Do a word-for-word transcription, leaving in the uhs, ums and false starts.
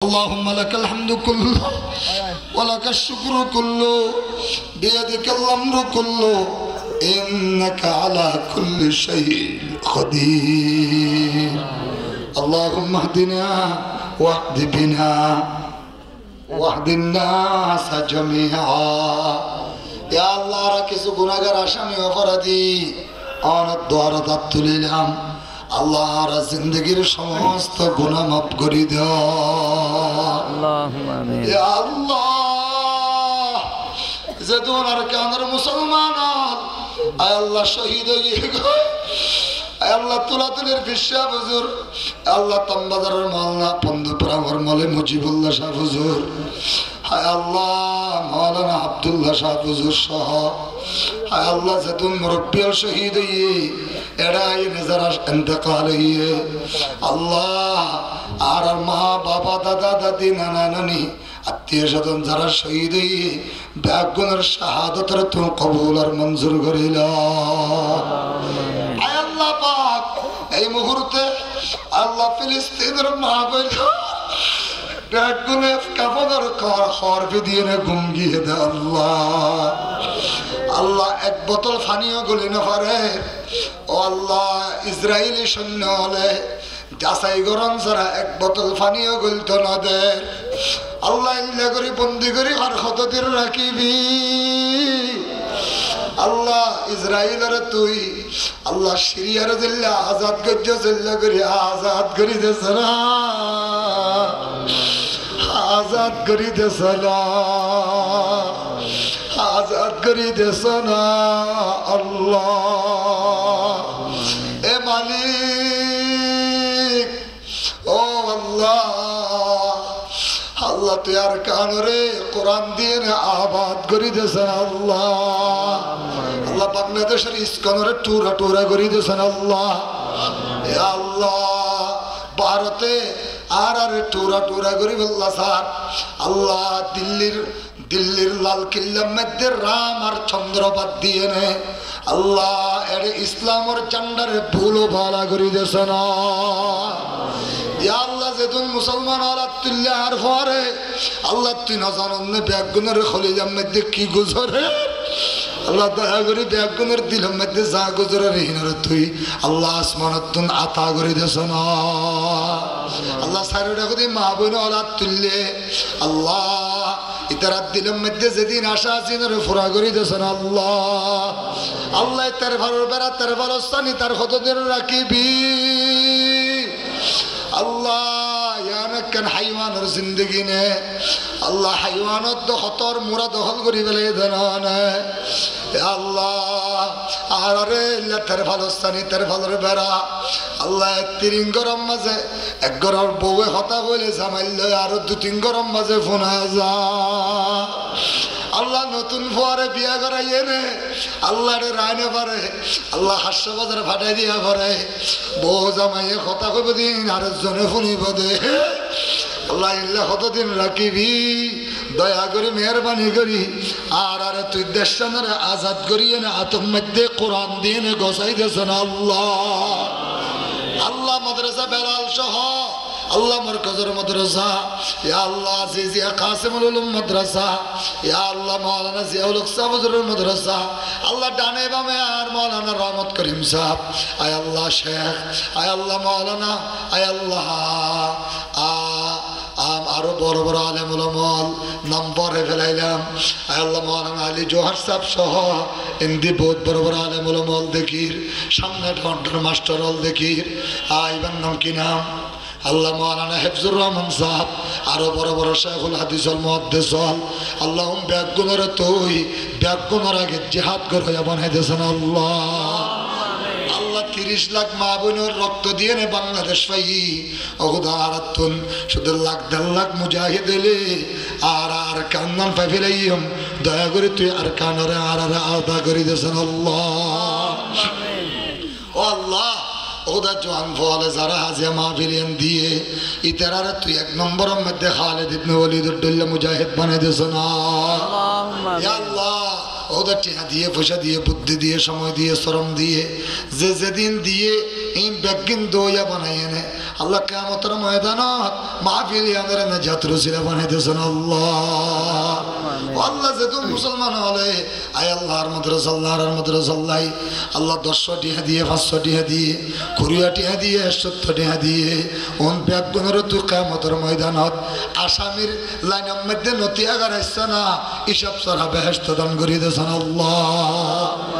اللهم لك الحمد كله ولك الشكر كله بيدك الأمر كله إنك على كل شيء قدير. اللهم اهدنا واهد بنا واهد الناس جميعا. Ya Allah, añára kissú gunágar, asámi, oforadi, añárar duare át tulilam. Allah, añárar zindegir somosto guná maf gorí do. Allahumma amin. Ya Allah, zedún Arkanor musolman ókkol, ay Allah, cóhid ói giyé goi. Ay Allah, Tulatulir Fir sáb huzur, ay Allah, Tambazaror Maulana Pondupuramor Moloi Mujibullah sáb huzur, ay Allah, Maulana Abdullah sáb huzur sóho, ay Allah, zedún murobbi ókkol cóhid óiye, eçé aiyóre zará entekal óiye, Allah, añárar ma, baba, dada, dadi, nana, nani, attiyo sózon zará cóhid óiye, beggúnor cahadotore tuñí kobul ar monzur gorí lo. Ay Allah pak, ei muhurte Allah Filistinor ma boin beggúne kafonor hóor, hóor fidiyóre gúm giyé de Allah. Allah, ek botol faniyó goli no fare. Ó Allah, Israili sóinno ókkole zasai gorón sára ek botol faniyó golito no der. Allah, eilla gorí bondi gorí ar hotodin rakibi? Allah, Israilore tui, Allah, Siriyare zeilla azad goijjós, eilla gorí azad gorí de sára. Azad gorí de sára. Azad gorí de sára, Allah. E Malik, ó Allah, Allah, tui Arkanore Kuran diyóre abad gorí de sára, Allah. Allah, Bangladecor iskolore tura tura gorí de sára, Allah. Ya Allah, Bharote añárare tura tura gorí félaiyé, Allah, Dillir Dillir Lal Killar maze Ram ar Cóndro bad diyóre, Allah, eçé Islamor zandare bul bala gorí de sára. Ya Allah, zedún musolman ókkol át tuille añár fore, Allah, tui no zanós né beggúnor kolizar maze ki guzore. Allah, doya gorí beggúnor dilor maze za guzore, hínore tui, Allah, asmanottún ata gorí de sára. Allah, sairó dhákodi ma boin ókkol át tuille, Allah, itarar dilor maze zedún acá asé, inore fura gorí de sára, Allah. Allah, e terfalor bera, terfalor sáni, tar hotodin rakibi? Allah, yián ekkán háiwanor zindegi né. Allah, háiwanor do hotor mura dohól gorí félaiye de no né. Ya Allah, añárare eilla terfalor sáni, terfalor bera. Allah, ek tirin góror maze, ek góror bouwe hotá hoile zamai loi, aró dui tin góror maze fúna za. Allah, notún fuare biya goráiye né, Allah, eçé raái no fare. Allah, Hácco Bazar fathái diya fore. Bou zamaiye hotá hoibo de, aró zone fúnibo de. Allah, eilla hotodin rakibi? Doya gorí, meherbani gorí, añárare tui deccanore azad gorí ene ator maze Kuran diyóre gosái de sára, Allah. Allah, madrasa Belal sóho, Allah, Morkazor madrasa, ya Allah, Aziziya Kasimul Ulum madrasa, ya Allah, Maulana Ziyaul Hok sáb huzuror madrasa, Allah, dhane bame añár Maulana Rahmot Korim sáb, ay Allah, Cekh, ay Allah, Maulana, ay Allah, a Am aró boro boro alem ulama ókkol nam fore félailam. Ay Allah, Maulana Ali Johar sáb sóho indi bout boro boro alem ulama ókkol dekír, samne dhon dhon mastor ókkol dekír. Ai, ibar nam ki nam? Allah, Maulana Hefzur Rahman sáb, aró boro boro Cekul Hadis ókkol, Muhaddis ókkol. Allah, um beggúnore tui beggúnor age jihad goróya banai de sára, Allah. Allah, tiríc lak ma boinor rokto diyóre Bangladec faiyí. Ó Khuda, añárattún cúdu lak der lak mujahid óile añára Arkan gán fai félaiyum. Doya gorí tui Arkanore añárare ata gorí de sára, Allah. Ó Allah, ó Khuda, juan fuain ókkole zará haziya mahfil iyan diyé, itarare tui ek nombor or maze Khalid ibne Walid or dhoilla mujahid banai de sára. Allahumma amin. Ya Allah, ó Khuda, thiañ diyé, foicá diyé, buddi diyé, cómoi diyé, srom diyé, ze zedún diyé, in beggún doya banai ene Allah kiyamotor moidanot mahfil iyanore najator usila banai deson Allah. Ó Allah, ze tui musolman ókkole, ai Allah, ar madrasa Allah, ar madrasa Allah, Allah, doc tiya diye, fañs tiya diye, kuri tiya diye, ekcó tiya diye, un beggúnore tui kiyamotor moidanot asamir lainor modde no tiya garaisson, hísab sára behecto dan gori deson Allah.